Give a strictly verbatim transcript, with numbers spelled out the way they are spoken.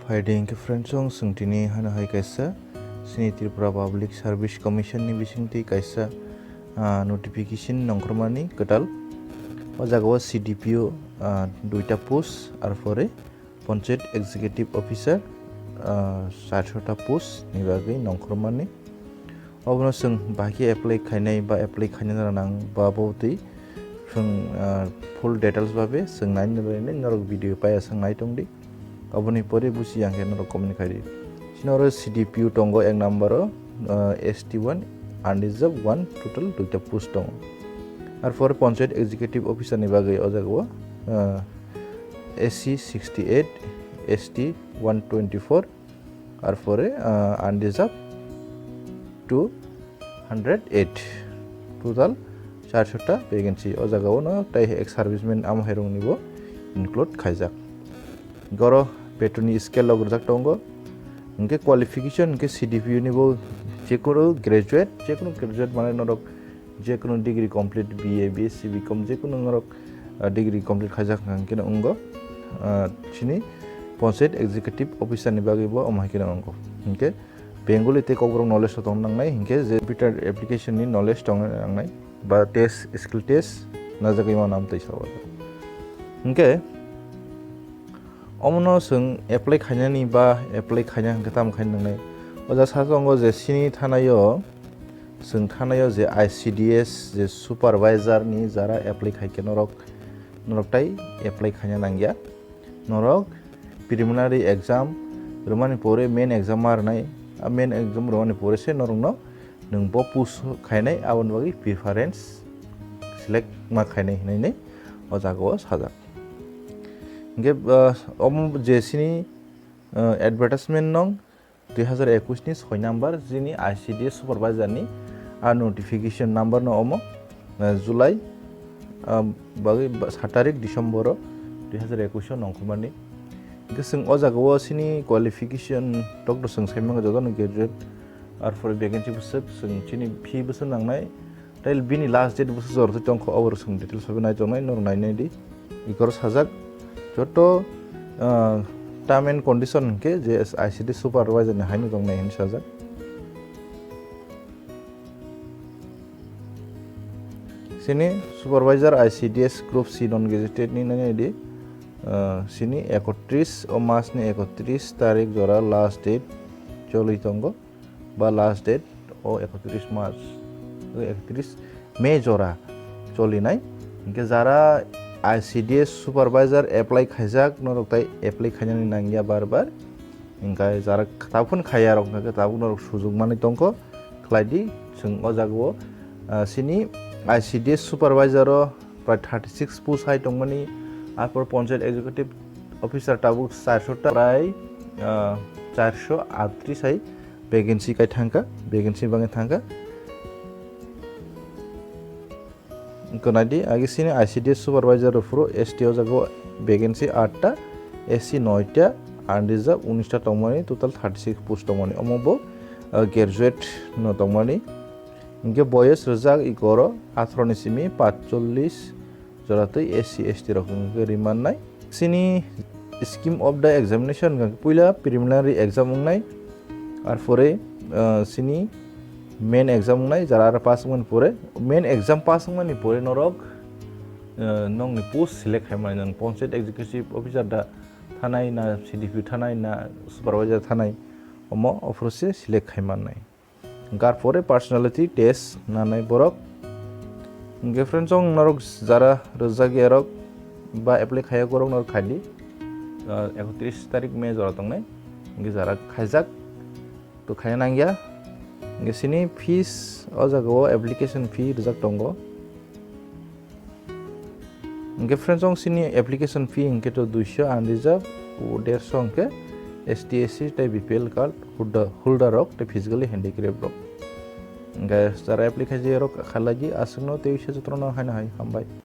Hai de, hingke friends, chwng tini hano hai kaisa chini Tripura Public Service Commission ni bisingtwi kaisa, ah, notification nongkhormani kwtal. O jaga o C D P O, ah, duita post, arpore Panchayat Executive Officer, ah, charshota post ni bagwi nongkhormani. Obono chwng bahai khe apply khainai ba apply khaina nang ba bo twi chwng, ah, full details babe chwng naina bagwi norok video paiya chwng nai tongdi. Oboni pore busi yang khe norok comment khaidi. Chini oro C D P O tongo ek number o, ah, S T one, unreserved one, total duita post tongo. Arpore Panchayat Executive Officer ni bagwi o jaga o, ah, S C sixty eight, S T one twenty four, arpore, ah, unreserved two hundred eight, total charshota vacancy. O jaga o no tai ek serviceman amo hai rok ni bo include khaijak. Goro betoni scale rok rijak tongo. Hingke qualification hingke C D P O ni bo jekunu graduate, jekunu graduate mane norok jekunu degree complete, B A, B S C, B Com, jekunu norok, ah, degree complete khaijak hingke no wngo. Ah, chini Panchayat Executive Officer ni bagwi bo omo hai khe no wngo. Hingke Bengali tei Kokborok knowledge rok tong nangnai, hingke je computer application ni knowledge tong nangnai, ba test, skill test najagwi mano amtwi sao. Hingke omono chwng apply khainani ba apply khaina hingke tamo khaina nangnai. O jaga sa tongo je chini thanai o, chwng thanai o je I C D S je supervisor ni jara apply khaikhe norok, norok tai apply khaina nangya. Norok preliminary exam rwmani pore main exam ma rwnai. A main exam rwmani pore se norokno nwng bo post khainai, aboni bagwi preference select ma khainai hinwi o jaga o sajak. Hingke, ah, omo je chini, ah, advertisement nong dui hazar ekush ni soi number, jini I C D S supervisor ni a notification number no omo, ah, July, ah, bagwi ba-, sat tarik December o dui hazar ekush o nongkhormani. Hingke chwng o jaga o chini qualification doctor chwng sai mano jotono graduate, arpore vacancy bwswk chwng chini fee bwswk nangnai, tei bini last date bwswk jora twi tongkha, obo rok chwng details bai nai tongnai, norok nai nai di. Ikoro sajak joto, ah, term and condition hingke je I C D supervisor ni haino tongnai hinwi sajak. Chini supervisor I C D S group C non gazetted ni nai nai di, ah, chini ekotris o mas ni ekotris tarik jora last date choli tongo. Ba last date o ekotris March, ekotris May jora cholinai. Hingke jara I C D S supervisor apply khaijak, norok tai apply khainani nangya bar bar. Hingke jara tabukno khaiya rok, hingke tabuk norok sujok manwi tongkho, khlai di. Chwng o jaga o, ah, chini I C D S supervisor o prai thirty six post hai tongmani, arpor Panchayat Executive Officer tabuk charshota prai, ah, charso aatris hai vacancy kai thangkha, vacancy bangwi thangkha. Wngkha naidi, agi sini I C D S supervisor rok phuru S T o jaga o vacancy aat ta, S C noi ta, unreserved unis ta tongmani, total thirty six post tongmani. Omo bo, ah, graduate no tongmani. Hingke boyos rijak ikoro atharo ni simi pachchollis jora twi S C S T rok hingke rimannai. Chini scheme of the examination hingke puila preliminary exam wngnai, arpore, ah, chini main exam wngnai, jara aro pass wngmani pore, main exam pass wngmani pore norok, ah, nokni post select khaimani, nang Panchayat Executive Officer da thanai na, C D P thanai na, supervisor thanai, omo ophuru se select khaimannai. Hingke arpore personality test nanai borok. Hingke friends, chwng norok jara rijak ya rok ba apply khaiya borok norok khaidi, ah, ekotris tarik May jora tongnai. Hingke jara khaijak to khaina nangya. Hingke sini fees o jaga o application fee rijak tongo. Hingke friends, chwng sini application fee hingke to duiso unreserved, o derso hingke S T, S C tei B P L card holder, holder rok tei physically handicraft rok. Hingke jara apply khaijak rok khalai di, aswkno tei uaisa jotono haino hai hambai.